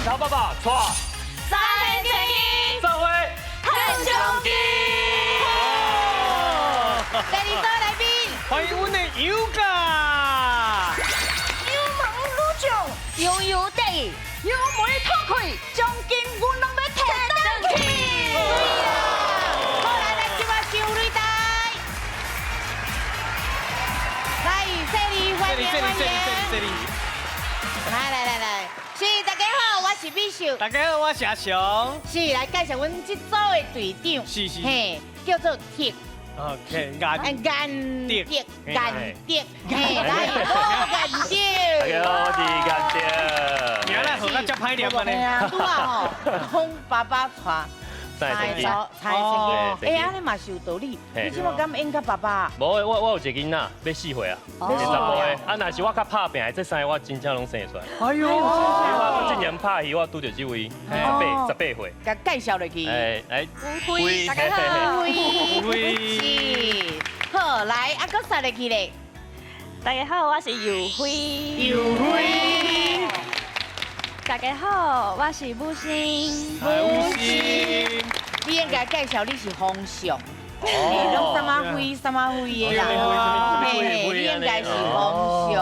曹爸爸带三千金，做伙很上金。第二组来宾，欢迎阮的尤嘎。油门愈上，悠悠得意，油门吐气，奖金阮拢欲提转去。好，来来，这摆收擂台。来，这里欢迎欢迎。来来来来，是大家好，我是美秀。大家好，我是阿雄。是來介紹阮這組的隊長。嘿，叫做鐵。 OK，顏顏德，顏德，嘿，來，好顏德。大家好，我是顏德。名來號甲遮歹念按呢。拄啊吼，講爸爸帶。三个三个，欸，按呢嘛是有道理。你這馬敢演佮爸爸？無，我有一个囡仔，欲4歲啊，是查埔的。啊，若是我較拍拚的，這三个我真正攏生會出來。哎喲，我之前拍戲，我拄著這位18歲。共介紹落去。哎，來，吳輝，大家好，吳輝，是，好，來，啊，閣殺落去咧。大家好，我是尤輝。尤輝。大家好，我是武星。武星，你應該介紹你是風象，你攏啥物飛啥物飛的啦。嘿，你應該是風象，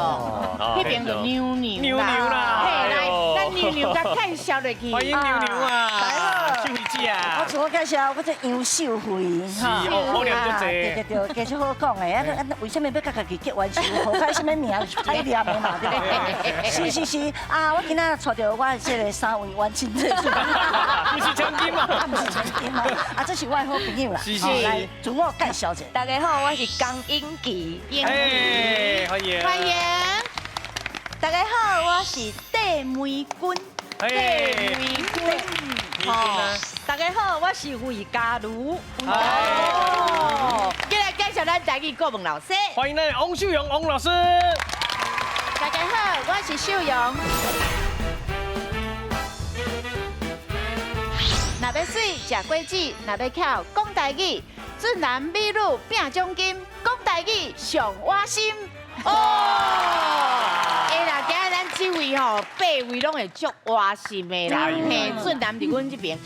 彼邊就妞妞啦。嘿，來，咱妞妞共介紹落去。歡迎妞妞啊，秀慧姐啊。我自我介紹，我叫楊秀慧。是，好念足濟。對對對，其實好講的，啊，為啥物欲佮家己結冤仇？號開啥物名歹念的嘛，對不對？是是是，啊，我今仔帶著我這个三位冤親債主。毋是千金嘛？啊，毋是千金嘛？啊，這是我的好朋友啦。是是。來，自我介紹者。大家好，我是江英琪。英琪，歡迎。歡迎。大家好，我是戴梅君。戴梅君。好，大家好，我是魏家如。哦，接來介紹咱台語顧問老師。歡迎咱的王秀蓉王老師。大家好，我是秀蓉。若欲媠，食果子；若欲巧，講台語。俊男美女拼獎金，講台語上我心。哦，欸啦，今仔咱這位吼，八位攏會足活心的啦。嘿，俊男佇阮這邊，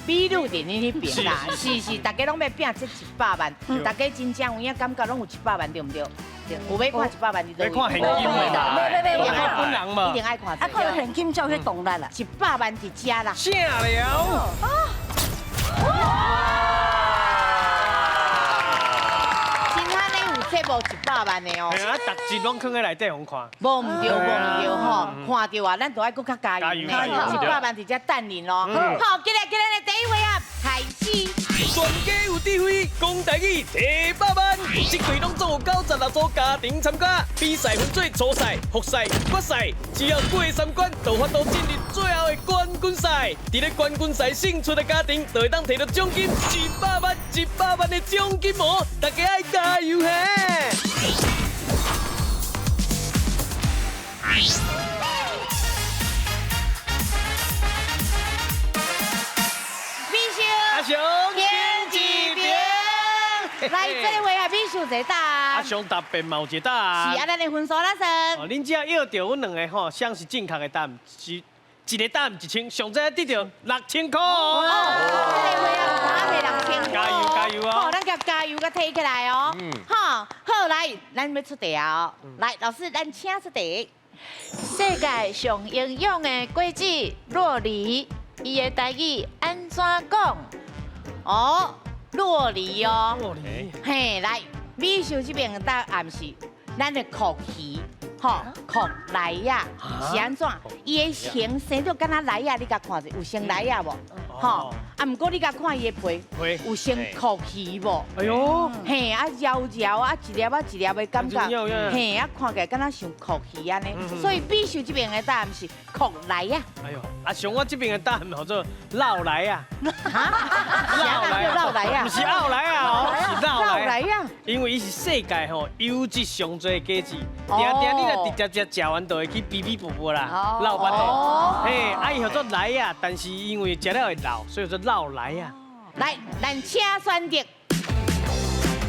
美女佇恁彼邊啦。是是，大家攏欲拼這100萬，大家真正有影感覺攏有一百萬對毋對？有欲看100萬佇佗位？欲看現金的啦，欲本人嘛，一定愛看。啊，看現金才有彼動力啦。100萬佇遮啦。啥了？這無100萬的哦，啊，逐集攏囥佇內底予看。無毋對，無毋對吼，看著啊，咱都愛閣較加油呢。100萬佇遮等恁囉。好，今日今日的第一回合開始。全家有智慧，講台語提百萬，這隊攏總有96組家庭參加，比賽分做初賽、複賽、決賽，只要過三關，就有法度進入最後的冠軍賽。佇咧冠軍賽勝出的家庭，就會當提著獎金100萬、100萬的獎金哦！大家愛加油嘿！美秀，阿雄，來，這个回合美秀一个答案。阿雄答辯嘛有一个答案。是啊，咱的分數哪算？哦，恁只要約著阮兩个吼，啥是正確的答案，是一个答案1000，上濟得著6000箍。哦，這个回合三個6000箍。加油加油哦！好，咱共加油共提起來哦。好，好來，咱欲出題啊！來，老師，咱請出題。世界上營養的果子酪梨，伊的台語按怎講？哦。酪梨哦，酪梨，嘿，來，美秀這邊的答案是咱的蛞蝓，吼，蛞蝓仔是按怎？伊的形生做敢若蝓仔，你共看者有像蝓仔無？吼，啊，毋過你共看伊的皮，有像蛞蝓無？哎喲，嘿，啊，搖搖啊，一粒啊一粒的感覺，嘿，啊，看起來敢若像蛞蝓按呢，所以美秀這邊的答案是蛞蝓仔。哎喲，阿雄，我這邊的答案叫做老來啊。哈？老來老來啊？毋是奥來啊，哦，是老來啊。因為伊是世界吼優質上濟的果子，定定你若直接食食完就會去哔哔啵啵啦，老腹肚。嘿，啊伊叫做來啊，但是因為食了會老，所以叫做老來啊。來，咱請選擇。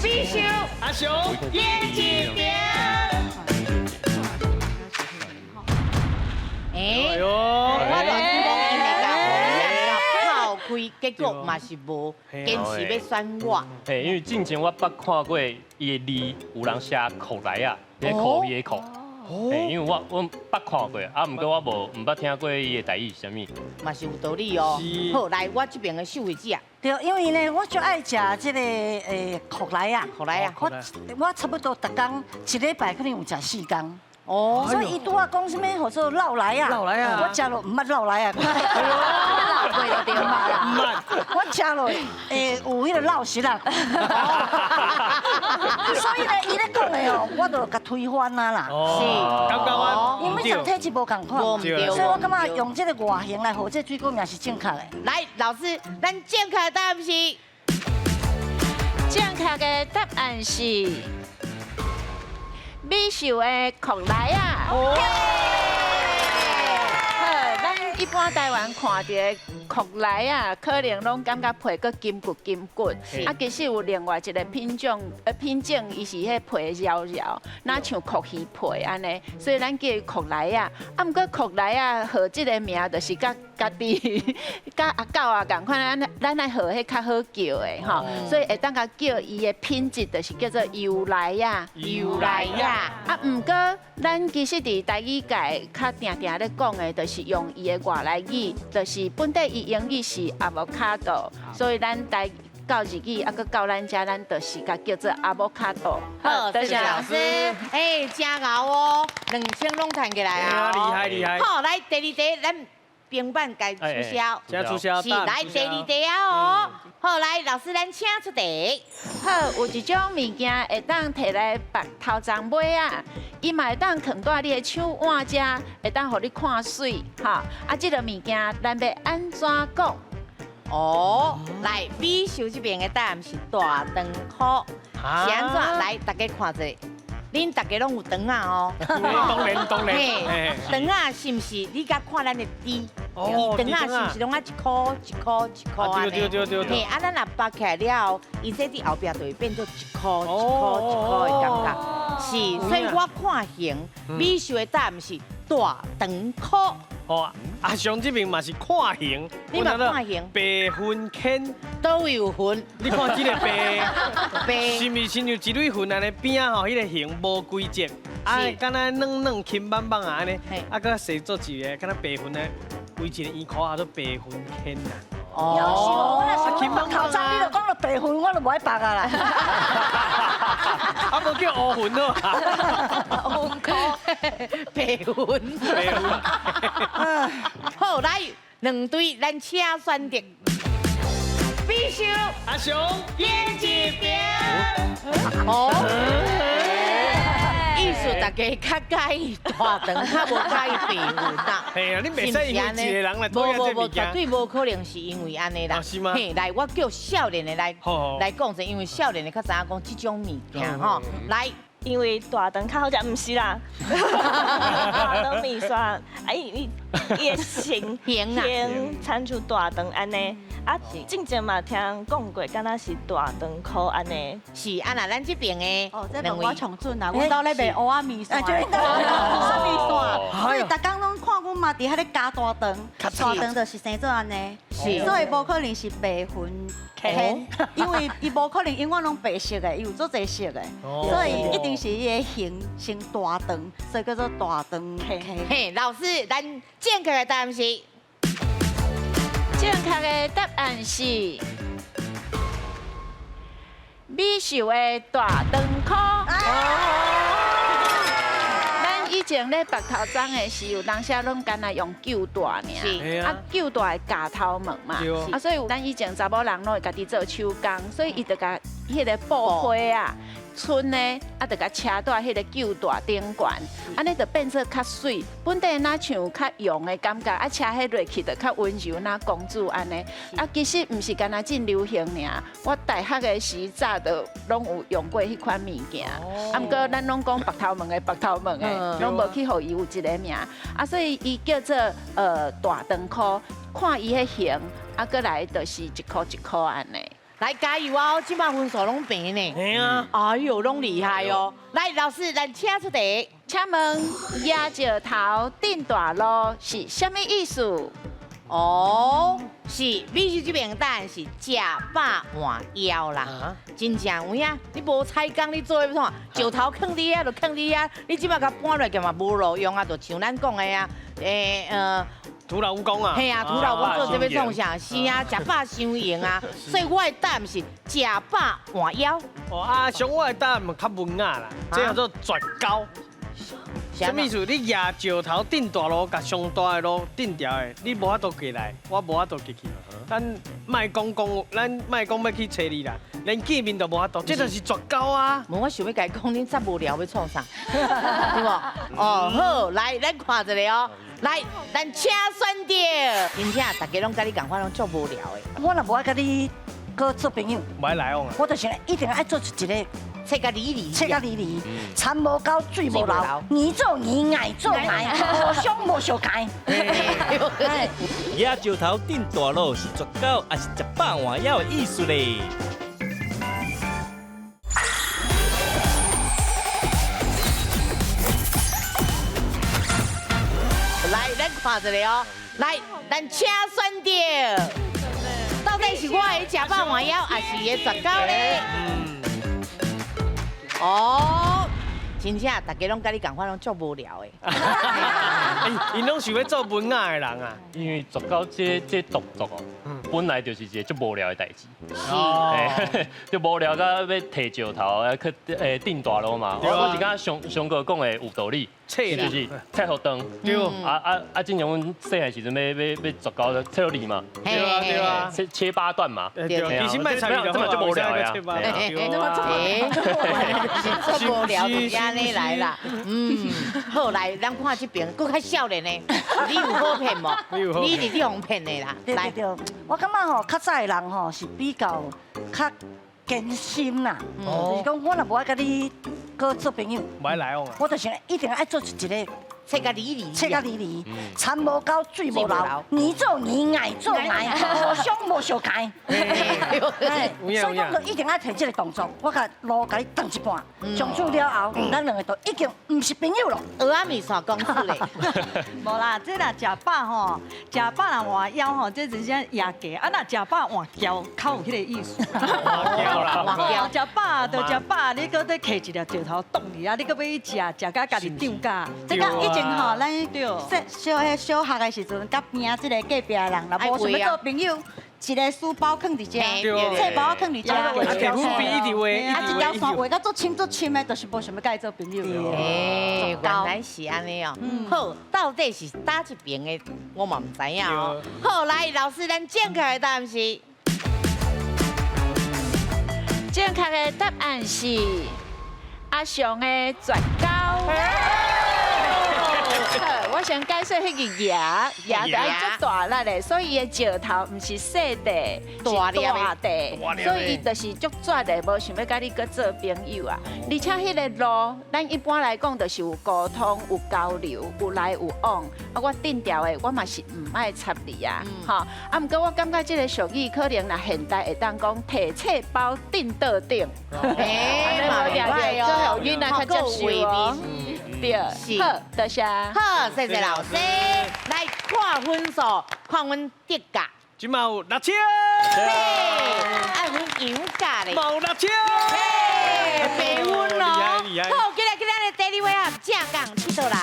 美秀，阿雄，演一邊。哎，我亂講。結果嘛是無，堅持欲選我。嘿，因為進前我捌看過伊的字有人寫苦來啊，那個苦伊的苦。因為我捌看過，啊，毋過我無毋捌聽過伊的台語是啥物。嘛是有道理哦。好，來我這邊的秀慧姐啊。對，因為呢，我最愛食這個苦來啊，苦來啊，我差不多逐工一禮拜可能有食四工。哦，所以伊拄仔講啥物號做老來啊，老來啊，我食落毋捌老來啊，老過就對啦，毋捌，我食落會有彼個老實啦。所以呢，伊咧講的哦，我就共推翻啊啦。是，感覺我因為每體質無仝款，所以我感覺用這個外形來號這水果名是正確的。來，老師，咱正確的答案是，正確的答案是。美秀的苦來啊！好，咱一般台灣看著的苦來啊，可能攏感覺皮閣金骨金骨，啊，其實有另外一個品種，品種伊是彼皮柔柔，若像蛞蝓皮按呢，所以咱叫伊苦來啊。啊，毋過苦來啊，號這個名就是佮家己佮阿狗啊仝款，咱愛號彼較好叫的吼，所以會當共叫伊的品質，就是叫做油來啊，油來啊。啊，毋過咱其實佇台語界較定定咧講的，就是用伊的外來語，就是本底伊英語是 avocado，所以咱台到日語啊，閣到咱遮，咱就是共叫做 avocado。好，多謝老師。哎，真𠢕哦，2000攏趁起來啊！厲害厲害。好，來第二題，咱平板共取消。請取消。是，來第二題啊哦。好，來老師，咱請出題。好，有一種物件會當提來縛頭鬃尾仔，伊嘛會當囥佇你的手腕遮，會當予你看媠。吼，啊，這個物件咱欲按怎講？哦，來，美秀這邊的答案是大長箍，是按怎？來，大家看一下，恁大家攏有腸仔哦。當然當然。腸仔是毋是？你共看咱的豬，伊腸仔是毋是攏愛一箍一箍一箍按呢？對對對對。嘿，啊，咱若縛起來了後，伊這佇後壁就會變做一箍一箍一箍的感覺。是，所以我看形，美秀的答案是大長箍。哦，阿雄這邊嘛是看形，你嘛看形，白雲坑，佗位有雲？你看這個白，白，是毋是親像一蕊雲按呢邊仔吼？彼個形無規則，啊，敢若軟軟輕枋枋啊按呢，啊，閣生做一個，敢若白雲呢，規一個圓箍叫做白雲坑啊。哦，我若是縛頭鬃，你就講著白雲，我就無愛縛啊啦。啊，無叫烏雲咯。烏雲，白雲。白雲。好，來兩隊，咱請選擇。美秀，阿雄，演一邊。哦。意思大家較佮意大腸，較無佮意白雲啦。嘿啊，你袂使因為一個人來討厭這物件。無無無，絕對無可能是因為按呢啦。是嗎？嘿，來，我叫少年的來來講者，因為少年的較知影講這種物件吼。來，因為大腸較好食，毋是啦。大腸麵線，啊伊伊的形形啊，親像大腸按呢。啊，進前嘛聽講過，敢若是大腸箍按呢。是啊，那咱這邊的哦，這問我上準啊，阮兜咧賣芋仔麵線，芋仔麵線，所以逐工攏看阮媽佇遐咧加大腸，大腸就是生做按呢，所以無可能是白雲坑，因為伊無可能永遠攏白色的，伊有足濟色的，所以一定是伊的形成大腸，所以叫做大腸坑。嘿，老師，咱正確的答案是。正確的答案是美秀的大腸箍。咱以前咧縛頭鬃的時，有當時攏干焦用繡帶爾，啊繡帶會咬頭毛嘛，啊所以咱以前查某人攏會家己做手工，所以伊就共彼个布批啊。皴呢，啊，就共車佇彼个繡帶頂懸，按呢就變做較媠。本底若像較洋的感覺，啊，車彼落去就較溫柔，若公主按呢。啊，其實毋是干焦真流行爾。我大學的時早就攏有用過彼款物件。啊，毋過咱攏講縛頭毛的，縛頭毛的，攏無去予伊有一個名。啊，所以伊叫做大腸箍，看伊彼形，啊，閣來就是一箍一箍按呢。來加油啊！這擺分數攏平呢。嘿啊！哎呦，攏厲害哦！來，老師，咱請出題。請問野石頭鎮大路是啥物意思？哦，是美秀這邊答案是食飽換枵啦，真正有影，你無彩工，你做欲創啥？石頭囥佇遐就囥佇遐，你這擺共搬落來嘛無路用啊，就像咱講的啊，徒勞無功啊！嘿啊，徒勞無功做這欲創啥？是啊，食飽傷閒啊，所以我的答案是食飽換枵。哦，阿雄，我的答案較文雅啦，這叫做絕交。什麼意思？你蜈石頭鎮大路，共上大的路鎮牢的，你無法度過來，我無法度過去。咱莫講講，咱莫講欲去揣你啦，連見面都無法度，這就是絕交啊！無，我想欲共伊講，恁遮無聊欲創啥？對無？哦，好，來，咱看一下哦，來，咱請選著，真正大家攏佮你仝款，攏足無聊的。我若無愛佮你閣做朋友，無愛來往啊！我就是一定愛做出一个。切甲離離，切甲離離，田無溝，水無流，硬做硬，硬做硬，互相無相共。蜈石頭鎮大路是絕交，抑是食飽換枵的意思咧？來，咱看一下哦，來，咱請選著，到底是我的食飽換枵，抑是伊的絕交咧？哦，真正大家攏佮你仝款，攏足無聊的。𪜶攏想欲做文雅的人啊。因為絕交這動作哦，本來就是一个足無聊的代誌。是，就無聊到欲提石頭，去鎮大路嘛。我是感覺上上哥講的有道理，就是切予長。對。啊，之前阮細漢時陣欲欲欲絕交，切予離嘛。對啊對啊。切切八段嘛。對。其實莫插伊這麼就無聊呀。是足無聊就按呢來啦。嗯，好來，咱看這邊，閣較少年的，你有好騙無？你是你予人騙的啦。對對對，我感覺吼，較早的人吼是比較較堅心啦，就是講我若無愛佮你閣做朋友，無愛來往啊，我就是一定愛做出一个。切甲離離，切甲離離，田無溝，水無流，硬做硬，硬做硬，互相無相共。所以講，就一定愛提這个動作，我共路共你斷一半，從此了後，咱兩个就已經毋是朋友囉。蚵仔麵線公司咧，無啦，這若食飽吼，食飽若換枵吼，這真正贏價。啊，若食飽換枵，較有彼个意思。換枵啦，換枵。食飽就食飽，你閣咧提一粒石頭擋你啊，你閣欲去食，食甲家己漲價。這個以前吼，咱小小小學的時陣，佮邊仔這个隔壁的人，若無想欲做朋友，一个書包囥佇遮，冊包囥佇遮，啊，摕粉筆一直畫，啊，一條線畫甲足深足深的，就是無想欲佮伊做朋友。欸，原來是按呢哦。好，到底是佗一邊的，我嘛毋知影哦。好，來，老師，咱正確的答案是，正確的答案是阿雄的絕交。我先解釋彼個蜈，蜈就愛足大力的，所以伊的石頭毋是細塊，大粒的，所以伊就是足絕的，無想欲佮你閣做朋友啊。而且彼个路，咱一般來講就是有溝通、有交流、有來有往。啊，我鎮牢的，我嘛是毋愛插你啊，吼。啊，毋過我感覺這个俗語可能若現代會當講提冊包鎮桌頂。欸，對，這予囡仔較接受哦。對，是，好，多謝。好，謝謝老師。來看分數，看阮得甲。這馬有6000。愛阮贏甲咧。嘛有6000。白分咯。好，今日今日的第二位啊，正港𨑨迌人。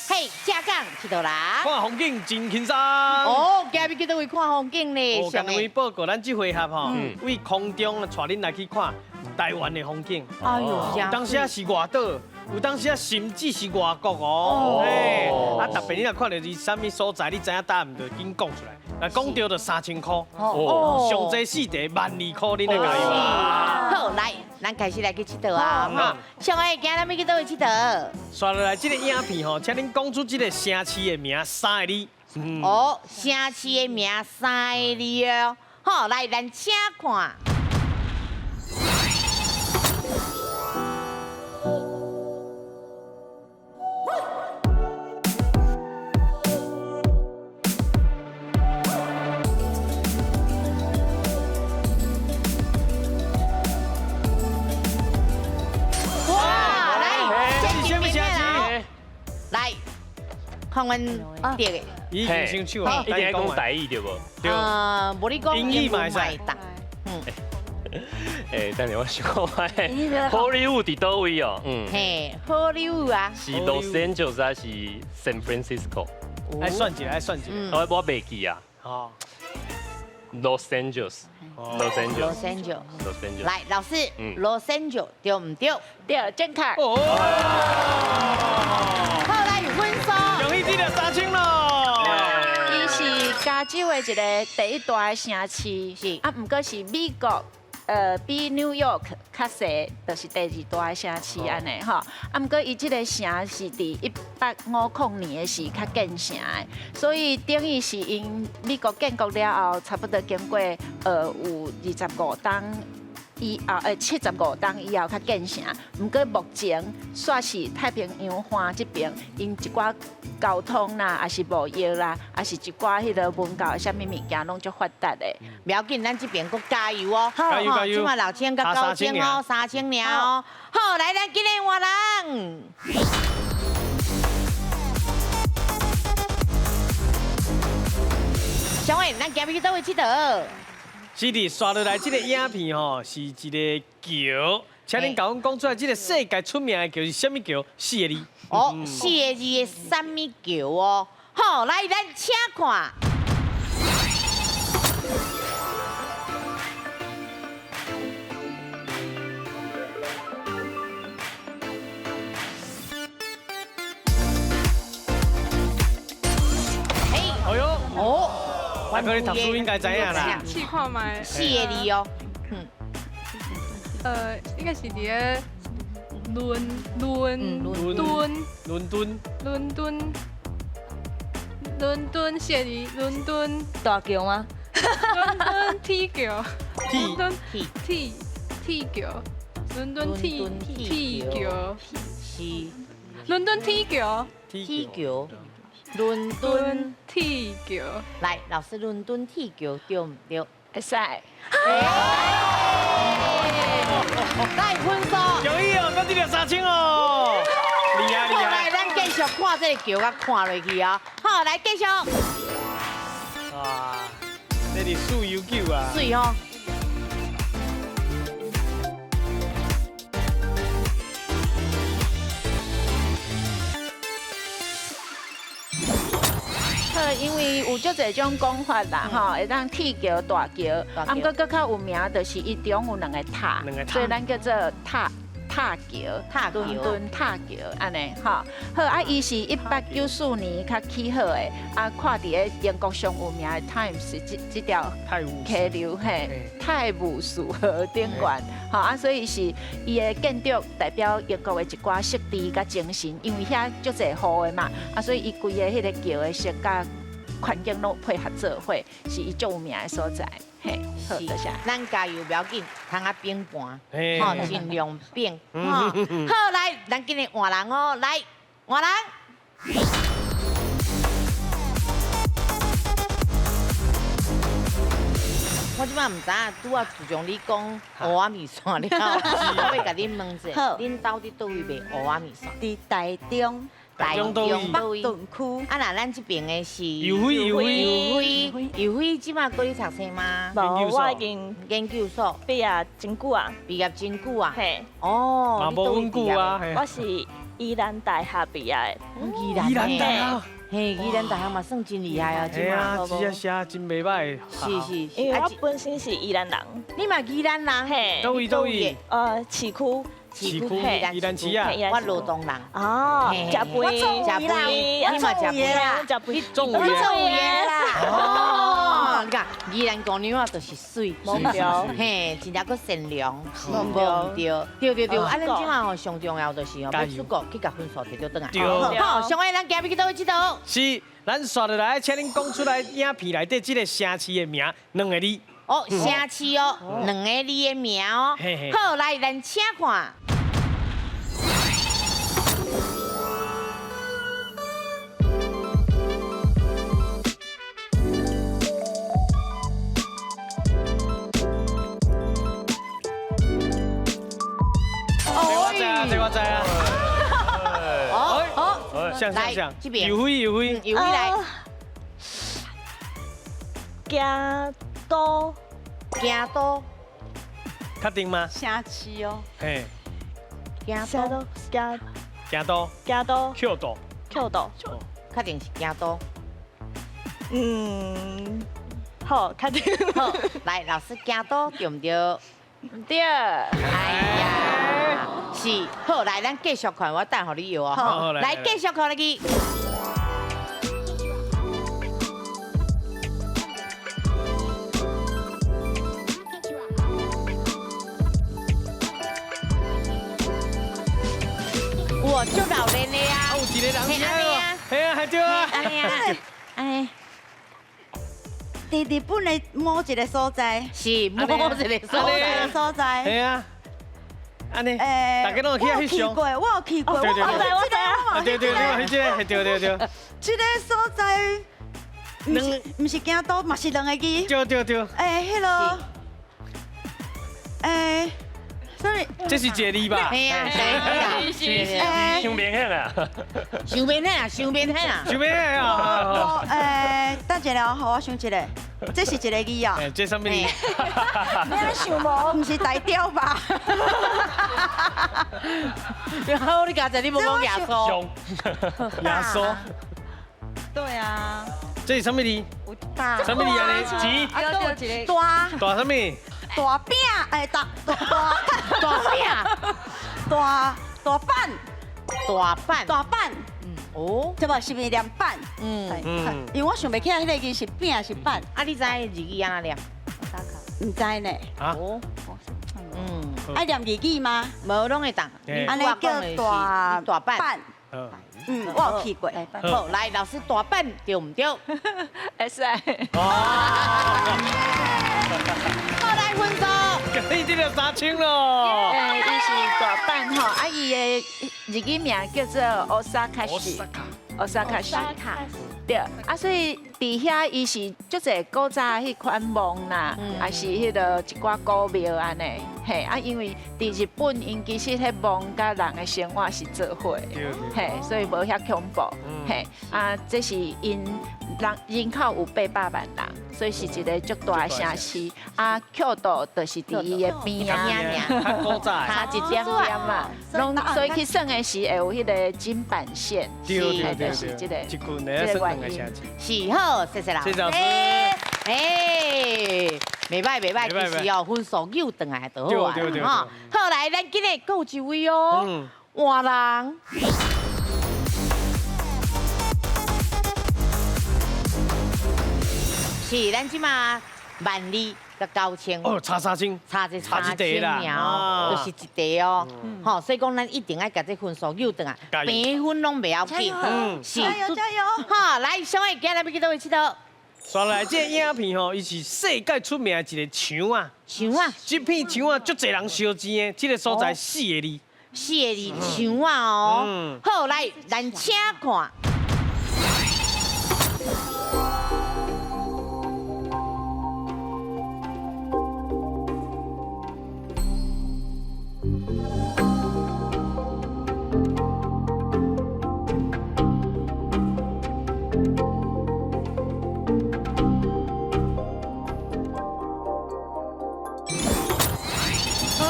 嘿，正港𨑨迌人。看風景真輕鬆。哦，今日去佗位看風景呢？哦，今日報告咱這回合吼，為空中帶恁來去看台灣的風景。哎呦，有當時啊是外島，有當時啊甚至是外國哦。嘿，啊特別你若看著佇啥物所在，你知影答案就緊講出來。若講對就3000箍。哦，上濟四題12000箍，恁來加油啊！好，來，咱開始來去𨑨迌啊！哈，小愛今日欲去佗位𨑨迌？紲落來這个影片吼，請恁講出這个城市的名三個字。哦，城市的名三個字哦。好，來，咱請看。看阮對的。已經先手啊，一定愛講台語對無？對。無你講英語嘛會使。嗯。欸，等下我想看，好萊塢佇佗位哦？嗯。嘿，好萊塢啊。是 Los Angeles 還是 San Francisco？愛算一下，愛算一下。我袂記啊。哦。Los Angeles，Los Angeles，Los Angeles，Los Angeles。來，老師，Los Angeles 對毋對？對，正確。哦。好，來分數。恭喜這個3000咯。伊是加州的一個第一大的城市，是。啊，毋過是美國。比紐約較細，就是第二大的城市按呢吼。啊，毋過伊這個城是佇1850年的時較建成的，所以等於是𪜶美國建國了後，差不多經過有25冬以後，75冬以後較建成。毋過目前煞是太平洋岸這邊，𪜶一寡交通啦，抑是貿易啦，抑是一寡彼个文教的啥物物件，攏足發達的。袂要緊，咱這邊閣加油哦！加油加油！這馬6000佮9000哦，3000爾哦。好，來，咱今日換人。小偉，咱今日去佗位𨑨迌？是的，刷落來這個影片吼，是一個橋，請恁共阮講出來，這個世界出名的橋是啥物橋？四個字。哦，四個字的啥物橋哦？好，來，咱請看。哎呦，哦。大哥，你讀書應該知影啦。試看覓。四個字哦。嗯。應該是佇咧倫倫敦。倫敦。倫敦。倫敦四個字，倫敦。大橋嗎？倫敦鐵橋。倫敦鐵鐵橋。倫敦鐵鐵橋。是。倫敦鐵橋。鐵橋。倫敦鐵橋，來，老師，倫敦鐵橋對毋對？會使。來分數。恭喜哦，閣得著3000哦！厲害厲害。來，咱繼續看這個橋，佮看落去哦。好，來繼續。哇，這歷史悠久啊。媠哦。因為有足濟種講法啦，吼，會當鐵橋、大橋，啊，毋過閣較有名，就是伊中有兩個塔，所以咱叫做塔橋，倫敦塔橋，按呢，吼。好，啊，伊是1894年較起好的，啊，看佇咧英國上有名的 Times 這條溪流，嘿，泰晤士河頂懸，吼，啊，所以是伊的建築代表英國的一寡設置佮精神，因為遐足濟河的嘛，啊，所以伊規个彼个橋的設計。環境攏配合做伙，是伊足有名的所在。嘿，好，多謝。咱加油，袂要緊，通啊變盤，吼，盡量變。吼，好，來，咱今日換人哦，來，換人。我這擺毋知影，拄仔自從你講蚵仔麵線了，我欲共恁問者，恁兜佇佗位賣蚵仔麵線？佇台中。台中北屯區。啊，若咱這邊的是尤飛，尤飛，尤飛，尤飛，這馬閣咧讀冊嗎？無，我已經研究所畢業真久啊，畢業真久啊。嘿。哦，嘛無穩久啊。我是宜蘭大學畢業的。宜蘭大學。嘿，宜蘭大學嘛算真厲害啊，這馬。這寫真袂䆀。是是，因為我本身是宜蘭人。你嘛宜蘭人？嘿。佗位佗位？市區。市區，宜蘭市啊，我羅東人。哦，食飯，食飯，你嘛食飯啦？食飯，中午的啦。哦，你看宜蘭姑娘啊，就是媠，嘿，真正閣善良，無對，對對對。啊，咱這馬吼上重要就是吼，欲出國去共分數提著轉來。好，上位咱今日去佗位𨑨迌？是，咱紲落來，請恁講出來影片內底這個城市的名，兩個字。哦，城市哦，兩個字的名哦。好，來，咱請看。這我知啊，這我知啊。哦哦，啥来這邊。有飛有飛，有飛來。京都，京都。確定嗎？城市哦。嘿。京都，京。京都。京都。京都。京都。確定是京都。嗯，好，確定。好，來，老師，京都對毋對？毋對。哎呀，是。好，來，咱繼續看，我等予你搖哦。好，來繼續看落去。哇，足老練的啊！有一個人聽啊，嘿啊，對啊。哎，佇日本的某一個所在，是某一個所在，所在。嘿啊，按呢，大家攏有去遐翕相。我有去過，我有去過，我知啊，對對對，彼這個，對對對。這個所在，毋是京都，嘛是兩個字。對對對。欸，彼个，欸。這是一個字吧？嘿啊，是，傷明顯啊！傷明顯啊，傷明顯啊！傷明顯啊！欸，等一下，予我想一下，這是一個字啊。欸，這啥物字？你按呢想無？毋是台雕吧？然後你剛才你無講耶穌？耶穌。對啊。這是啥物字？大。啥物字啊？你？錢。大。大啥物？大餅，哎，大大大餅，大大板，大板，大板，哦，對無？是毋是念板？嗯，因為我想袂起來，彼個字是餅還是板？啊，你知日語按怎念？毋知呢。啊？嗯，愛念日語嗎？無攏會當。按呢叫大大板。嗯，我有去過。好，來，老師大阪對毋對？會使。好，來分數。你這個3000咯。欸，伊是大阪吼，啊，伊的日語名叫做大阪市。大阪市。對，啊，所以佇遐伊是足濟古早彼款墓啦，也是彼个一寡古廟按呢，嘿，啊，因為佇日本，𪜶其實彼墓佮人的生活是做伙，嘿，所以無遐恐怖，嘿，啊，這是𪜶人人口有800萬人，所以是一個足大的城市。啊，京都就是佇伊的邊仔，差一點點嘛，攏所以去耍的時會有彼個京阪線，對對對，就是這個這個原因。是好，謝謝老師。哎，袂歹袂歹，其實哦，分數又轉來就好啊。哈，好來，咱今日閣有一位哦，換人。是，咱這馬萬里佮9000。哦，差3000，差一3000爾，就是一題哦。吼，所以講咱一定愛共這分數扭轉來，平分攏袂要緊。是，加油加油！好，來，小偉，今日欲去佗位𨑨迌？煞來這個影片吼，伊是世界出名的一個牆啊。牆啊！這片牆啊，足濟人燒錢的。這個所在4個字。4個字牆啊哦。好，來，咱請看。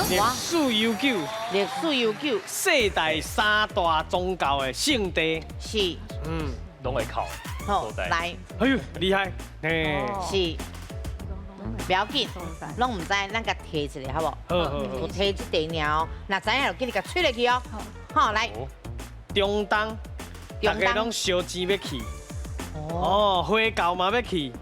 歷史悠久，歷史悠久，世代三大宗教的聖地，是，攏會哭。好，來，哎呦，厲害，嘿，是，不要緊，攏毋知，咱共提一下好無？好好好，就提這題爾哦，若知影就緊共吹落去哦。好，來，中東，大家攏燒錢欲去，哦，回教嘛欲去，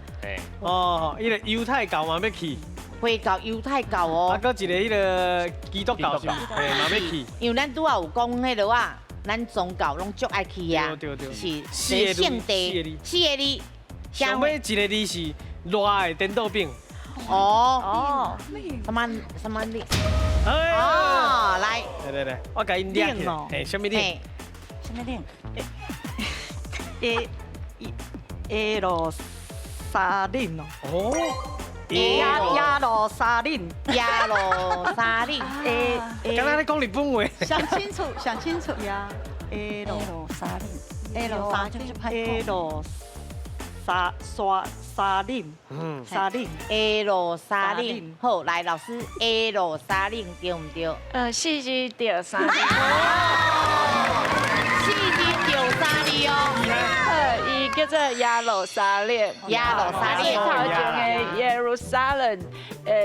哦，彼個猶太教嘛欲去。回教、猶太教哦，啊，閣一個彼個基督教是，嘿，嘛欲去。因為咱拄仔有講彼个啊，咱宗教攏足愛去啊，對對對，是聖地，四個字。上尾一個字是熱的顛倒餅。哦哦，什麼什麼字？哦，來，來來來，我共𪜶念起來，嘿，啥物字？啥物字？耶路撒冷哦。哦。耶路撒冷，耶路撒冷。敢若咧講日本話。想清楚，想清楚。耶路撒冷。耶路撒耶路撒沙沙冷，沙冷，耶路撒冷。好，来老师，耶路撒冷对毋对？四字对三字。四字对三字哦。伊叫做耶路撒冷，耶路撒冷，头前的耶路撒冷，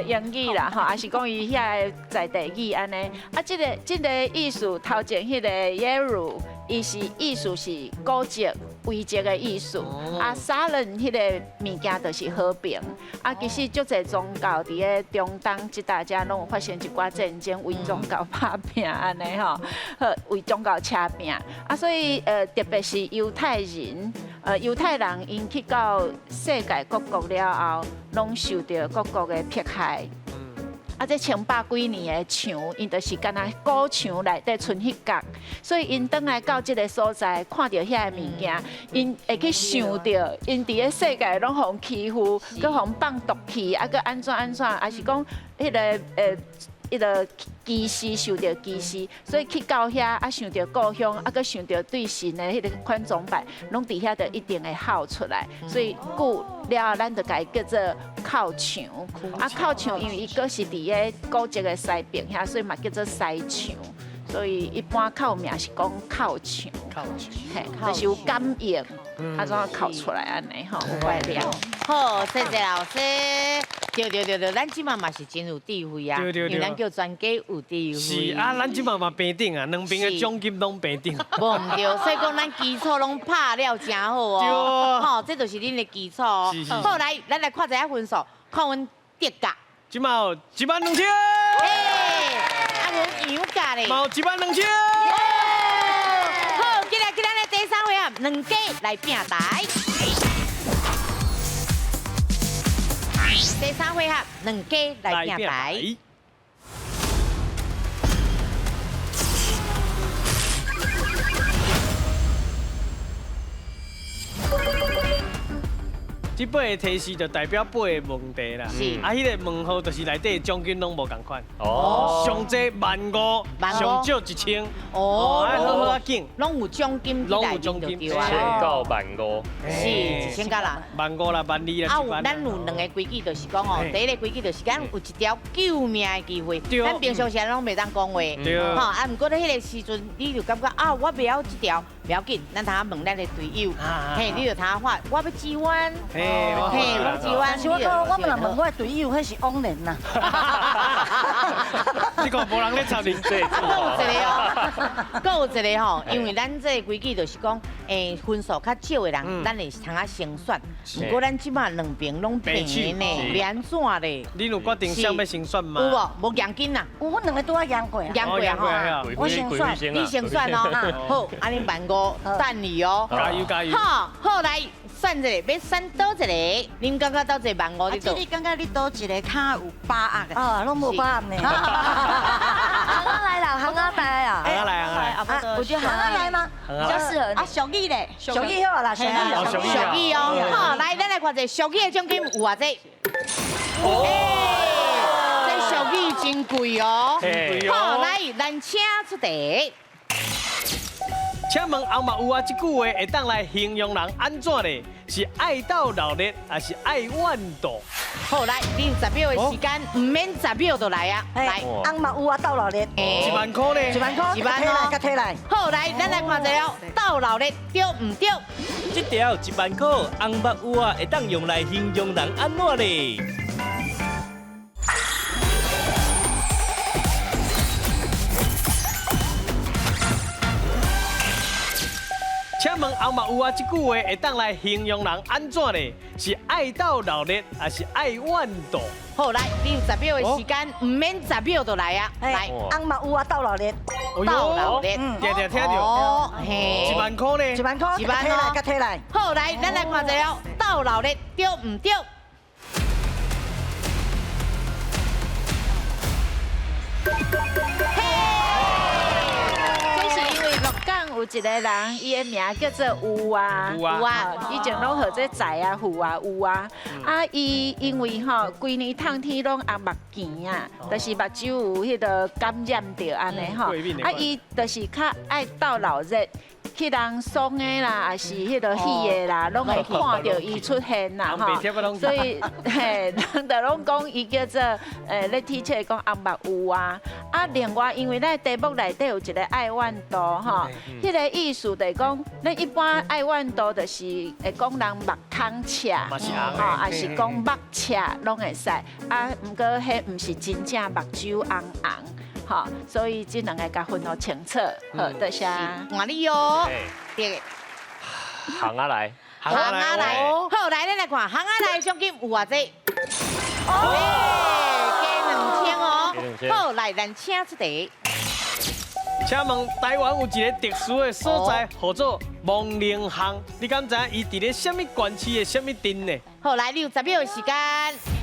英语啦吼，也是讲伊遐个在地语按呢。啊，这个意思，头前彼个耶路，伊是意思是古迹、遗迹的意思。啊，撒冷彼个物件就是和平。啊，其实足济宗教伫咧中东这搭遮拢有发生一寡战争，为宗教拍拚按呢吼，好为宗教车拚。啊，所以特别是犹太人，犹太人𪜶去到世界各国了后，拢受到各国的迫害。啊，这千百几年的墙，𪜶就是干焦古墙内底賰彼角，所以𪜶转来到这个所在，看著遐个物件，𪜶会去想著，𪜶伫咧世界拢予欺负，阁予放毒气，啊，阁按怎按怎，抑是讲彼个歧视，受著歧视，所以去到遐啊，想著故乡，啊，阁想著对神的彼个款崇拜，拢伫遐就一定会哭出来。所以故了后，咱就共伊叫做哭墙。啊，哭墙，因为伊阁是伫咧古迹的西边遐，所以嘛叫做西墙。所以一般较有名是讲哭墙。哭墙，嘿，就是有感应，啊怎哭出来按呢吼，有怪了。好，谢谢老师。对对对对，咱这马嘛是真有智慧啊，因为咱叫专家有智慧。是啊，咱这马嘛平等啊，两边的奖金拢平等。无毋对，所以讲咱基础拢拍了真好哦。吼，这就是恁的基础哦。好，来，咱来看一下分数，看阮德甲。这马有12000。嘿，啊，阮杨家咧。嘛有12000。好，进来，进来，第三回合，两家来拼台。第三回合，两家来拼台。这八个提示就代表八个问题啦。是。啊，彼个问号就是内底奖金拢无仝款。哦。上济15000，上少1000。哦。爱好好仔紧。拢有奖金，拢有奖金。1000到15000。是，1000到啦。15000啦，12000啦。啊，有咱有两个规矩，就是讲哦，第一个规矩就是讲有一条救命的机会。咱平常时拢袂当讲话。对。吼，啊，毋过咧彼个时阵，你就感觉啊，我袂晓这条，袂要紧，咱通问咱的队友。嘿，你就通喊，我欲支援。嘿，我支援。是我讲，我们若问我的队友，彼是枉然啦。你讲无人咧插你，阁有一个哦，阁有一个吼，因为咱这个规矩就是讲，分数较少的人，咱会通仔先选。毋过咱这马两边拢平呢，欲按怎咧？你有决定谁欲先选吗？有无？无现金啦。有，阮两个拄仔赢过啊。赢过啊！吼，我先选，你先选哦。好，按呢15000等你哦。加油加油！好，好来。选一个，欲选佗一个？恁感觉佗一个15000你倒？你感觉你佗一个较有把握的？啊，拢无把握呢。行仔来啦，行仔来啊！行仔来，行仔来。我觉得行仔来吗？比较适合。啊，俗语咧，俗语好啦，俗语，俗语哦。好，来，咱来看一下俗语的奖金有偌济？这俗语真贵哦。好，来，咱请出题。请问翁目有啊？这句话会当来形容人按怎咧？是爱斗闹热，还是爱怨妒？好，来，你有10秒的时间，毋免10秒就来啊。来，翁目有啊，斗闹热。1万块咧，1万块，1万哦，佮提来。好，来，咱来看一下斗闹热对毋对？这条1万块，翁目有啊，会当用来形容人按怎咧？请问翁目有啊？这句话会当来形容人按怎咧？是爱斗闹热，还是爱怨妒？好，来，你有10秒的时间，毋免10秒就来啊。来，翁目有啊，斗闹热，斗闹热，定定听著。嘿，1万块呢？ 1万块，1万哦，佮提来。好，来，咱来看一下斗闹热对毋对？有一个人，伊的名叫做有啊，有啊，以前拢号做财啊、富啊、有啊。啊，伊因为吼，规年冬天拢红目墘啊，就是目睭有彼个感染著按呢吼。啊，伊就是较爱斗闹热。去人爽的啦，抑是彼个戏的啦，拢会看著伊出现啦吼。所以嘿，人就拢讲伊叫做咧铁册讲红目乌啊。啊，另外因为咱题目内底有一个爱怨图吼，彼个意思就是讲，咱一般爱怨图就是会讲人目孔赤，吼，抑是讲目赤拢会使。啊，毋过彼毋是真正目睭红红，吼，所以这两个共分予清楚。好，多谢。换你哦。对。行啊来，行啊来，好，来，咱来看，行啊来奖金有偌济？哦，加2000哦。好，来，咱请出题。请问台湾有一个特殊的所在，号做亡灵巷，你敢知影伊伫咧啥物县市的啥物镇呢？好，来，你有10秒的时间。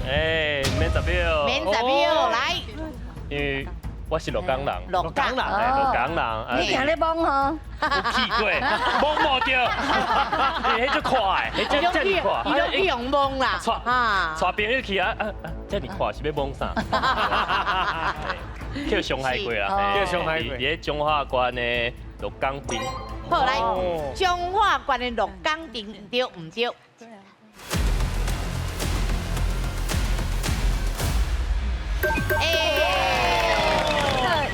哎，免10秒。免10秒，来。因为我是鹿港人。鹿港人，鹿港人。你听咧摸吼？有去过，摸无著。彼足快，彼这这么快。伊拢去用摸啦。带朋友去啊啊啊！这么快是欲摸啥？去伤害过啦，去伤害过。伫咧彰化县的鹿港镇。好，来，彰化县的鹿港镇，对毋对？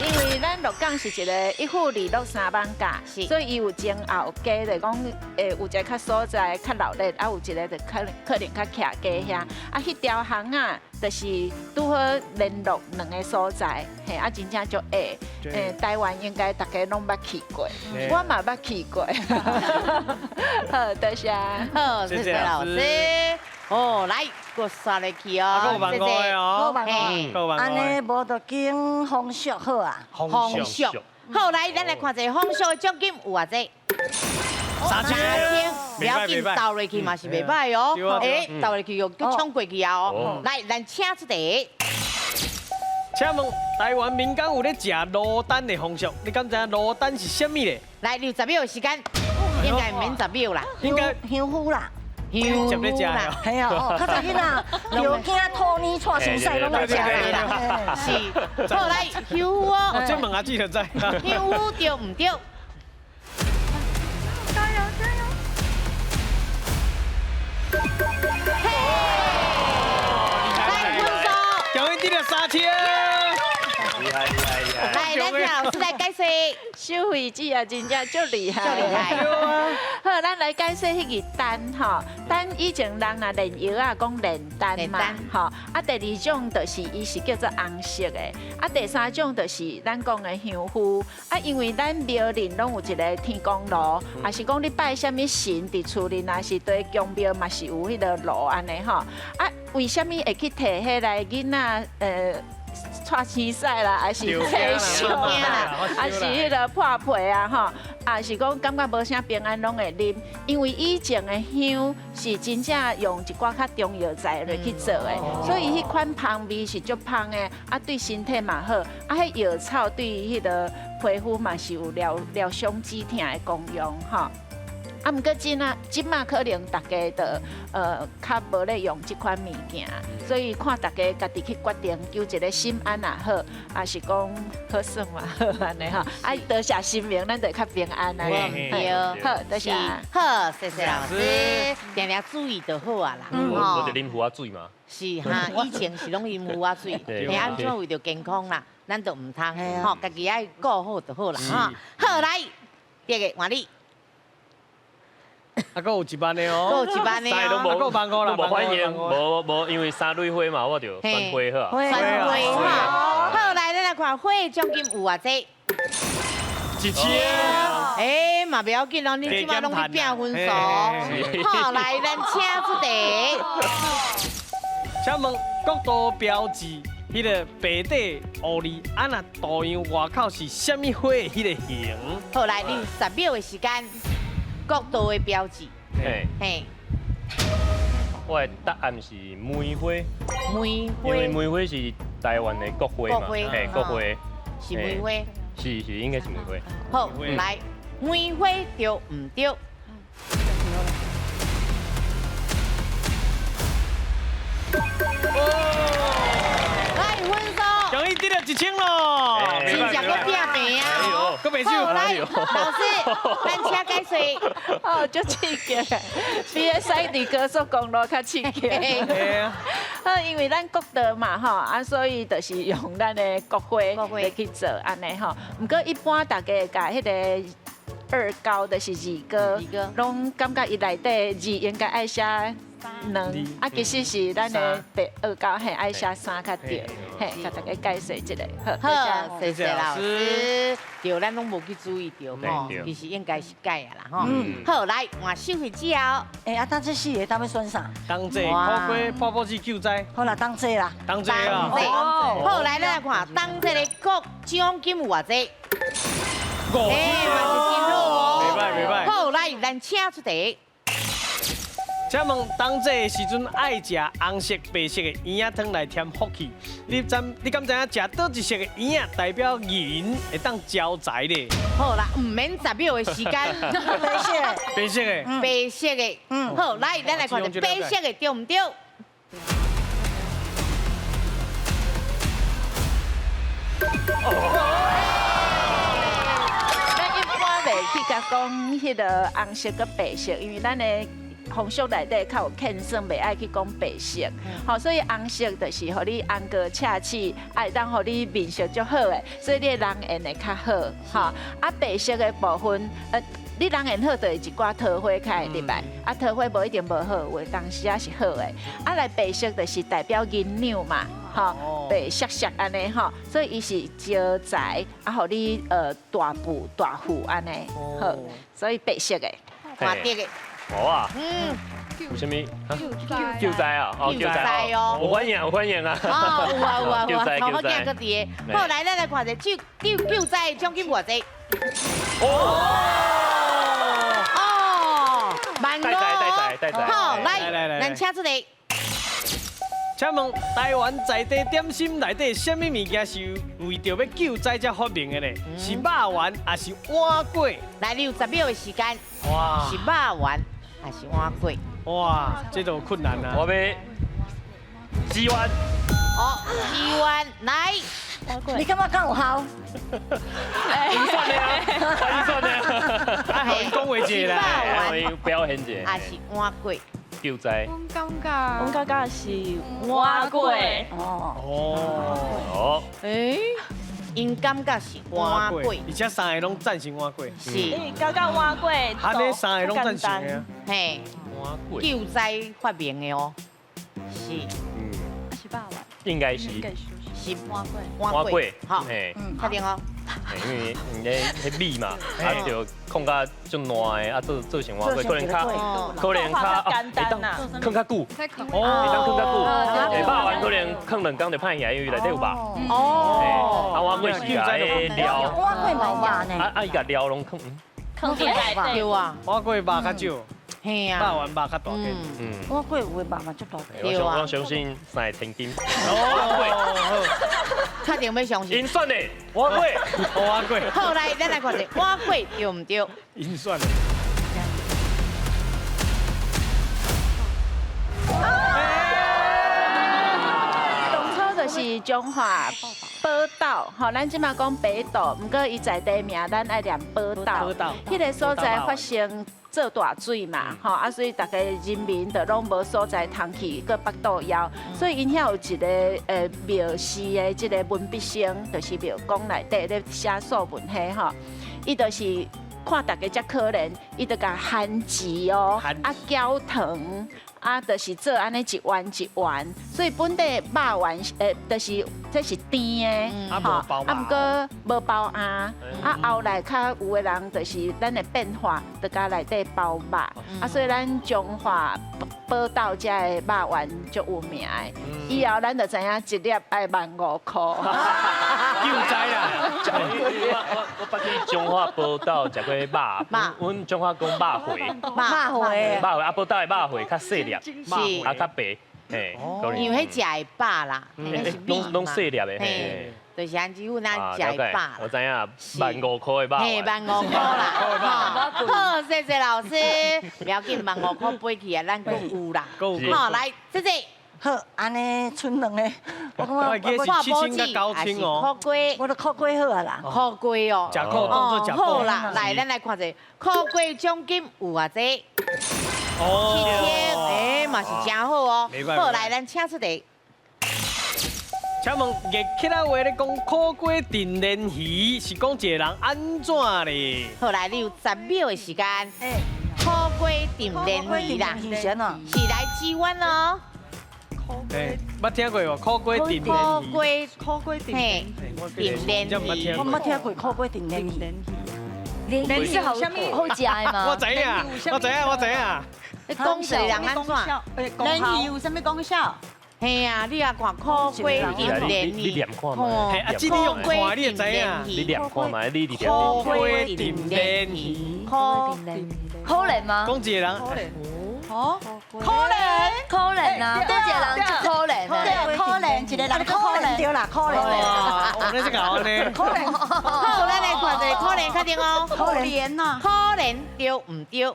因为咱鹿港是一个一府二鹿三艋舺，所以伊有前后街，就讲有一个较所在较闹热，啊有一个就可能较徛街遐，啊，彼条巷仔就是拄好联络两个所在，嘿，啊真正足矮，台湾应该大家拢捌去过，我嘛捌去过。好，多谢。好，谢谢老师。哦，来，阁刷落去哦，谢谢。够万五，按呢无就拣风俗好啊。风俗。好，来，咱来看一下风俗的奖金有偌济？3000，不要紧，投落去嘛是袂歹哦。哎，投落去又阁冲过去啊哦。来，咱请出题。请问台湾民间有咧食卤蛋的风俗，你敢知影卤蛋是啥物咧？来，你有10秒的时间，应该免10秒啦。应该香菇啦。香菇啦，系啊，哦，较早囡仔，尿惊吐奶带伤细拢来食的啦。是，好来，香菇哦。这问阿姊就知。香菇对毋对？加油加油！嘿，来分数。恭喜得了3000。厉害厉害厉害！来，咱请老师来解释。收费子啊，真正足厉害。足厉害。好，咱来解释彼个丹吼，丹以前人若炼药啊，讲炼丹嘛，吼。啊，第二种就是伊是叫做红色的，啊，第三种就是咱讲的香菇。啊，因为咱庙里拢有一个天公炉，也是讲你拜啥物神伫厝里，若是对宫庙嘛是有彼个炉按呢吼。啊，为啥物会去提彼来囡仔？带青屎啦，还是吹烧啦，还是彼个破皮啊，吼，啊是讲感觉无啥平安，拢会啉。因为以前的香是真正用一寡较中药材落去做的，所以彼款芳味是足芳的，啊对身体嘛好，啊彼药草对彼个皮肤嘛是有疗疗伤止疼的功用，吼。啊，毋过这啊，这马可能大家就较无咧用这款物件，所以看大家家己去决定，求一个心安也好，抑是讲好耍嘛好按呢吼。啊，多谢神明，咱就会较平安按呢。对，好，多谢。好，谢谢老师，定定注意就好啊啦。我就啉壶仔水嘛。是哈，以前是拢啉壶仔水，嘿，按怎为著健康啦，咱就毋通吼，家己爱顾好就好啦哈。好，来，第二个换你。啊，阁有1万的哦，阁有1万的哦，阁有万五啦，无反应，无无，因为三蕊花嘛，我就选花好啊。选花哈，好，来，咱来看花奖金有偌济？1000。哎，嘛不要紧哦，你这马拢去拼分数。好，来，咱请出题。请问国道标志，彼个白底乌字，啊若图样外口是啥物花的彼个形？好，来，你有10秒的时间。国道的标志，嘿，嘿，我的答案是梅花，梅花，因为梅花是台湾的国花嘛，嘿，国花是梅花，是是应该是梅花。好，来，梅花对毋对？来分数，恭喜得了1000咯，真正阁拼命啊！阁袂输好，來，老師，咱請解說。哦，足刺激的，比彼駛佇高速公路較刺激。好，因為咱國道嘛吼，啊，所以就是用咱的國花來去做按呢吼。毋過一般大家會共彼個二高就是二高，攏感覺伊內底字應該愛寫兩，啊，其實是咱的第二高嘿愛寫三較對，嘿，共大家解釋一下。好，謝謝老師。對，咱攏無去注意著吼，其實應該是改啊啦吼。好，來換秀慧姐哦。欸，啊，當這四个當欲選啥？冬至、苦瓜、泡泡紙、救災。好啦，冬至啦。冬至啊。好，來，咱來看冬至的國獎金有偌濟？欸，嘛是真好哦。袂歹袂歹。好，來，咱請出題。請問冬至的時陣愛食紅色、白色的圓仔湯來添福氣。你知你敢知影食佗一色的圓仔代表銀會當招財咧？好啦，毋免10秒的時間。白色的，白色的，白色的，嗯，好，來，咱來看著白色的對毋對？咱一般袂去共講彼个紅色佮白色，因為咱的風俗內底較有欠算，袂愛去講白色，吼，所以紅色就是予你紅膏赤齒，啊會當予你面色足好的，所以你的人緣會較好，吼。啊，白色的部分，你人緣好，就會一寡桃花較會入來，啊，桃花無一定無好，有當時仔是好的。啊，來白色就是代表銀兩嘛，吼，白雪雪按呢吼，所以伊是招財，啊，予你大富大富按呢，好，所以白色的，黃色的。無啊，嗯，有啥物？救災啊，哦，救災哦，有歡迎，有歡迎啊！哦，有啊有啊有啊，頭好囝閣佇个。好，來，咱來看一下救救災獎金偌濟？哦，哦，萬五。帶仔。好，來，咱請出來。請問台灣在地點心內底啥物物件是為著欲救災才發明的呢？是肉圓還是碗粿？來，你有10秒的時間。哇！是肉圓還是碗粿？哇，這就困難啦。我欲雞丸。哦，雞丸來。你感覺敢有效？預算的啊，預算的啊。愛予𪜶講話一下啦，愛予𪜶表現一下。還是碗粿？救災。阮感覺，阮感覺是碗粿。哦。哦。欸，𪜶感覺是碗粿，而且三個攏贊成碗粿。是。感覺碗粿。按呢三個攏贊成的。嘿。碗粿。救災發明的哦。是。嗯。是肉圓。應該是。是碗粿。碗粿。好。嘿。確定哦。因為𪜶咧彼米嘛，啊就控較足爛的，啊做做成碗粿，可能較可能較簡單啦，囥較久，會當囥較久，肉圓可能囥2工就歹去，因為內底有肉。哦。啊碗粿是共彼料。碗粿嘛有肉呢。啊啊伊共料攏囥。囥佇內底。對啊。碗粿肉較少。嘿啊。肉圓肉較大間。嗯。碗粿有的肉嘛足大間。我相信三个千金。哦。確定欲相信。𪜶選的碗粿，碗粿。好，來，咱來看一下碗粿對毋對？𪜶選的。當初就是彰化寶斗，吼，咱這馬講北斗，毋過伊在地名咱愛念寶斗。寶斗。彼个所在發生做大水嘛，吼啊，所以逐家人民就攏無所在通去，閣腹肚枵，所以𪜶遐有一個廟寺的這个文筆生，就是廟公內底咧寫素文彼吼，伊就是看逐家遮可憐，伊就共番薯哦，啊攪糖。啊，就是做按呢一丸一丸，所以本地肉圓，就是這是甜的，吼，啊，毋過無包餡，啊，後來較有的人就是咱的變化，就共內底包肉，啊，所以咱彰化寶斗遮的肉圓足有名的，以後咱就知影一粒愛15,000箍。救災啦！我捌去彰化寶斗食過肉，阮彰化講肉糜，肉糜，肉糜啊，寶斗的肉糜較細粒，是啊較白，嘿，因為彼食會飽啦，攏細粒的，嘿，就是按這阮咱食會飽。我知影，15,000箍的肉，嘿，15,000箍啦，好，謝謝老師，不要緊，15,000箍飛去啊，咱閣有啦，好，來，謝謝。好，按呢賰兩個，我感覺我記得是7千佮9千哦。苦瓜，我都苦瓜好啊啦。苦瓜哦，食苦當做食補。好啦，來咱來看者，苦瓜獎金有偌濟？7000，哎，嘛是真好哦。好，來咱請出題。請問月客仔話咧講苦瓜燉鰱魚是講一個人按怎咧？好，來，你有10秒的時間。苦瓜燉鰱魚啦，是來支援哦。欸，捌聽過無？苦瓜燉鰱魚。苦瓜，苦瓜燉鰱魚。我捌聽過苦瓜燉鰱魚。鰱魚是好好食的嗎？我知影，我知影，我知影。你講一個人按怎？鰱魚有啥物功效？嘿啊，你也看苦瓜燉鰱魚，你念看覓？啊，這你用看你會知影。你念看覓？你念。苦瓜燉鰱魚。苦可憐嗎？講一個人。哦，可憐，可憐啊，對一個人就可憐啊，對，可憐，一個人可憐，對啦，可憐。哦，你這個呢？可憐。好，咱來看一個可憐，確定哦。可憐啊，可憐對毋對？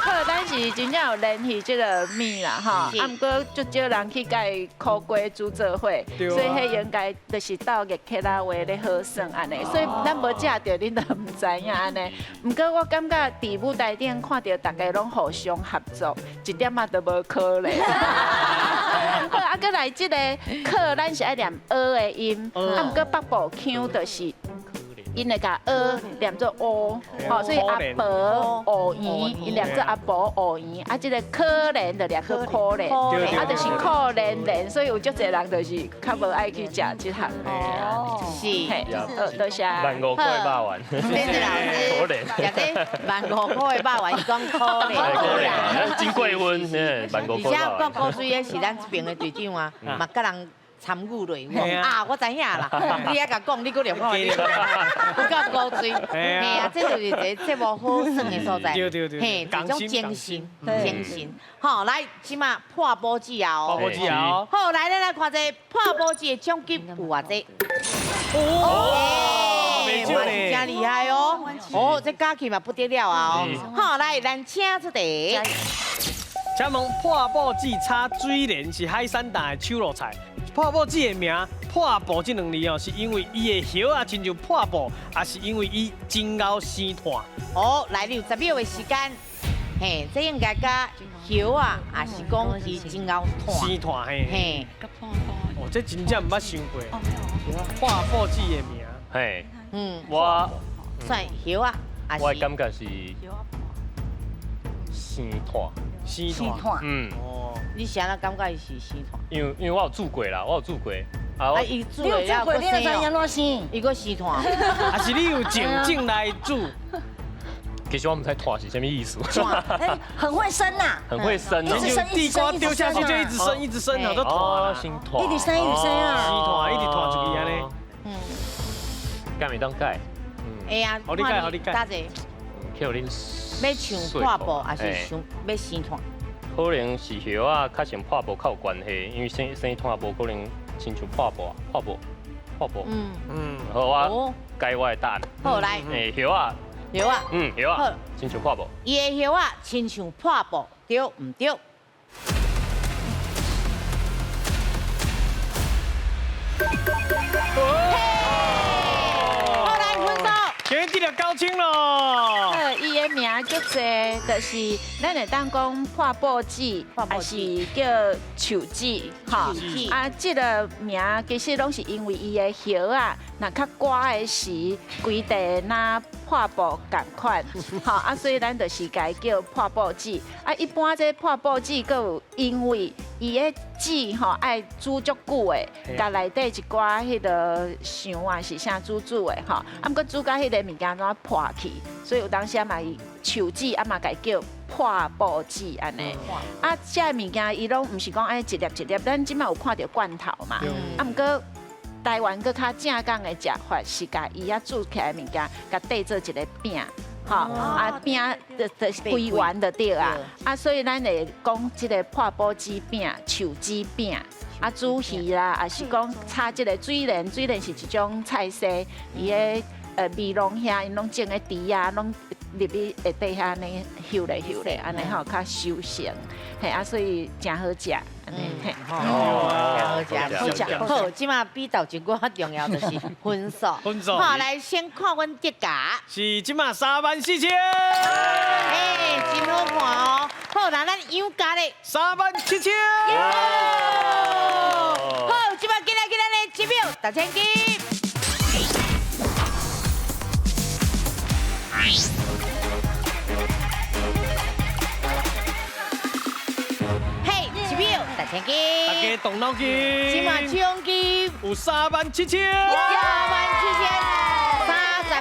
好，咱是真正有聯繫這個麵啦，吼，啊，毋過足少人去共伊苦瓜煮做伙，所以彼應該就是鬥月客仔話咧好耍按呢，所以咱無食著，恁就毋知影按呢。毋過我感覺佇舞台頂看著大家攏互相合作，一點仔都無可憐。好，啊，閣來這個可，咱是愛念訛的音，啊，毋過北部腔就是。𪜶會共訛念做烏，吼，所以阿婆烏圓，𪜶念做阿婆烏圓，啊，這個可憐就念做可憐，啊，就是可憐憐，所以有足濟人就是較無愛去食這項。是，多謝。15塊肉丸。謝謝老師。可憐。食這15塊的肉丸，伊講可憐。可憐，真過分，15塊。而且講古水的是咱這邊的隊長啊，嘛佮人參與落，啊，我知影啦，你猶共講，你閣念看，有夠古錐，嘿啊，這就是一個節目好耍的所在，嘿，這種精神，精神，好，來，這馬破報紙啊，破報紙啊，好，來，咱來看這破報紙的獎金有偌濟？哦，嘛是真厲害哦，哦，這加起嘛不得了啊，好，來，咱請出題。請問破布子炒水蓮是海產檔的手路菜。破布子的名破布這兩字哦，是因為伊的葉仔親像破布，還是因為伊真𠢕生炭？哦，來，你有10秒的時間，嘿，這應該佮葉仔，還是講伊真𠢕炭？生炭嘿。嘿。哦，這真正毋捌想過。破布子的名。嘿。嗯。我。算葉仔，還是？我的感覺是生炭。生炭，嗯，哦，你啥人感覺伊是生炭？因為我有煮過啦，我有煮過。啊，伊煮過，你有煮過，你會知影按怎生？伊閣生炭。還是你有靜靜來煮？其實我毋知炭是啥物意思。很會生呐，很會生，一直生，地瓜丟下去就一直生，一直生，好多炭，生炭，一直生，一直生啊，生炭，一直炭出去按呢。嗯，敢會當改？會啊，好你改，好你改。大姐。欲像破布，還是像欲生炭？可能是葉仔較像破布較有關係，因為生生炭無可能親像破布啊，破布，破布。嗯嗯。好，我改我的答案。好，來。欸，葉仔。葉仔。嗯，葉仔。親像破布。伊的葉仔親像破布，對毋對？今日得了9000咯。伊的名足濟，就是咱會當講破布子，還是叫樹子，吼。啊，這個名其實攏是因為伊的葉仔，若較寒的時，規地若破布仝款，吼啊，所以咱就是共伊叫破布子。啊，一般這破布子閣有因為伊的籽吼愛煮足久的，共內底一寡彼个想啊是啥煮煮的吼，啊，毋過煮甲彼个物件怎破去，所以有當時啊嘛伊樹籽啊嘛共伊叫破布子按呢。啊，這个物件伊攏毋是講愛一粒一粒，咱這馬有看著罐頭嘛，啊，毋過台灣閣較正港的食法是共伊仔煮起來的物件，共綴做一個餅。吼，啊餅就是規圓就對啊，啊所以咱會講這個破布子餅、樹子餅，啊煮魚啦，也是講炒這個水蓮，水蓮是一種菜色，伊的。美浓遐𪜶拢种的猪仔，拢入去下底遐按呢翕咧翕咧，按呢吼较收成，嘿啊，所以诚好食，按呢嘿。哦，真好食，好，这马比头前阁较重要就是分数。分数。好，来先看阮德家。是这马34000。哎，真好看哦。好，那咱杨家咧。37000。好，这马进来进来咧，一秒大千金。嘿，一秒大千金。大家动脑筋。这马奖金有37000。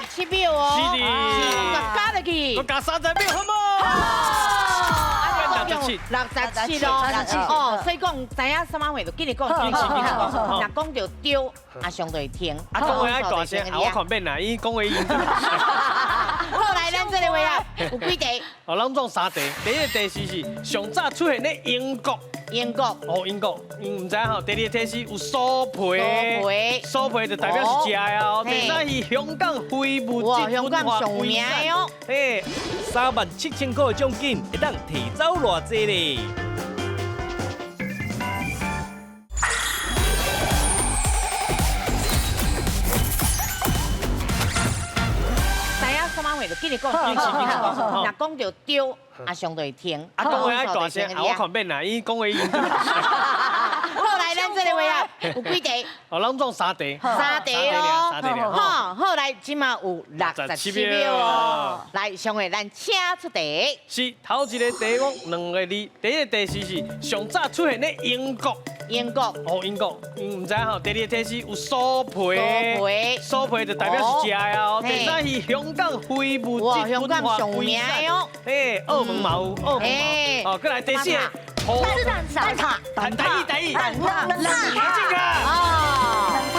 37037秒哦。是的。是，我加入去。我加30秒，好无？好。67咯，哦，所以讲知影啥物话就紧来讲，紧来讲，若讲著对，阿上就会听。啊，讲话爱大声，啊，我看免啦，伊讲话伊。好，来，咱这个话啊，有几题？哦，拢总3题。第一个题是上早出现咧英国。英国。哦，英国，𪜶毋知吼。第二个提示有酥皮。酥皮。酥皮就代表是食的哦。第三是香港非物质文化遗产。哦。嘿，37000块的奖金会当提走偌济咧？知影啥物话就紧来讲，紧来讲，若讲著对，阿上就会听。啊，讲话爱大声，啊，我看免啦，伊讲话伊。好，来，咱这个话啊，有几题？哦，拢总3题。 3题哦。3题了。好，好，来，这马有67秒哦。来，上位咱请出题。是头一个题目2个字，第一个题是上早出现咧英国。英国。哦，英国，𪜶毋知吼。第二个提示有酥皮。酥皮。酥皮就代表是食的哦。第三是香港非物质文化遗产。嘿，澳门嘛有，澳门嘛有。哦，过来第四个。蛋挞，蛋挞，蛋挞，蛋挞，冷挞，哦，冷挞，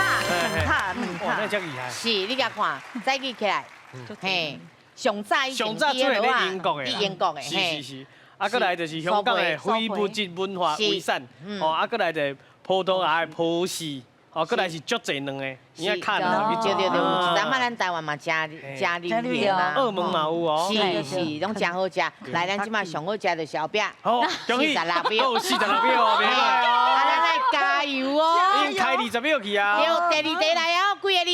冷挞，哇，那真厉害。是，你共看，早起起来，嘿，上早上早出现咧英国的，英国的，是是是。啊，过来就是香港的非物质文化遗产，哦，啊，过来就葡萄牙的波士。哦，过来是足济卵的，你看卡卵对对对，有一阵仔咱台湾嘛真真流行啊。澳门嘛有哦。是是，拢真好食。来，咱这马上好食就是后壁。好，恭喜。46秒。46秒哦，袂歹哦。啊，咱来加油哦。已经开20秒去啊。对，第二题来哦，几个字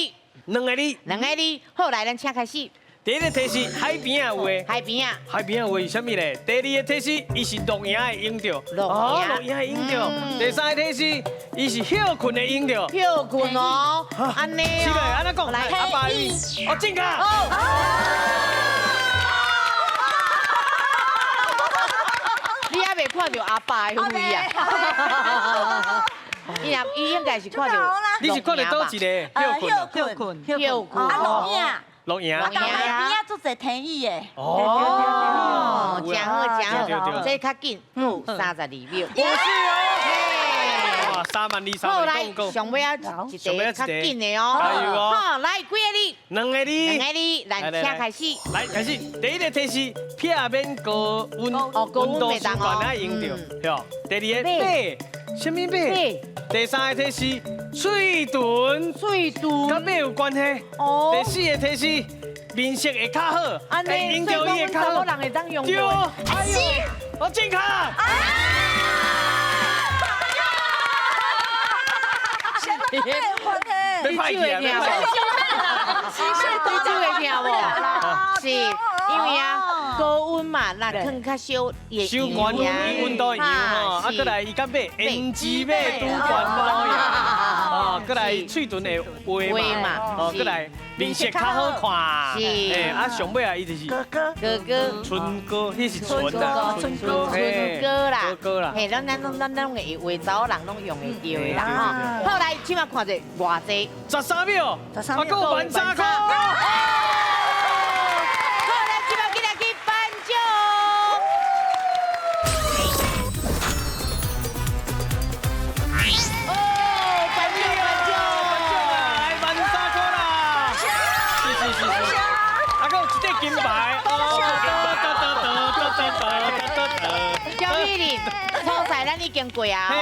？2个字。2个字。好，来，咱请开始。第一个提示，海边仔有的。海边仔。海边仔有的是啥物咧？第二个提示，伊是露营的用著。露营的用著。第三个提示，伊是歇困的用著。歇困哦，按呢。是的，按怎讲？来，阿爸，哦，正确。你还未看到阿爸的位啊？伊应该是看到。你是看到佗一个？歇困。歇困。啊，露营。露营，啊，海边仔足济天意的。哦，真好真好，这较紧，有32秒。不是哦，哇，32000，好来，上尾仔一题较紧的哦。好，来几个字？2个字。2个字，来，请开始。来，开始。第一个提示，避免高温，温度习惯爱用著。对。第二个马，什么马？第三个提示，嘴唇，嘴唇，佮马有关系。哦。第四个提示，面色会较好，会用著伊会较好。人会当用。对。哎呦，我正确。什么关系？你手会听无？你手会听无？是，因为啊。高温嘛，那放较少，少悬温度会凉吼。啊，过来伊佮买胭脂马拄悬路呀。哦，过来喙唇会滑嘛。哦，过来面色较好看。是。哎，啊，上尾啊，伊就是哥哥哥哥。春哥，彼是唇啦。春哥，春哥啦。哥哥啦。嘿，咱咱拢咱咱会话查某人拢用会著的啦吼。好，来，这马看者偌济。13秒。13秒。啊，阁13块。咱已经过啊，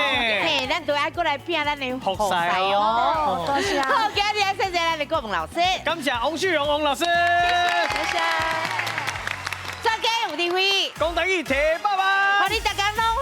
嘿，咱都爱过来拼咱的福赛哦。多谢。好，今日谢谢咱的的顾问老师，感谢王旭荣王老师，谢谢。专家有智慧，讲台语提百万，予你逐工拢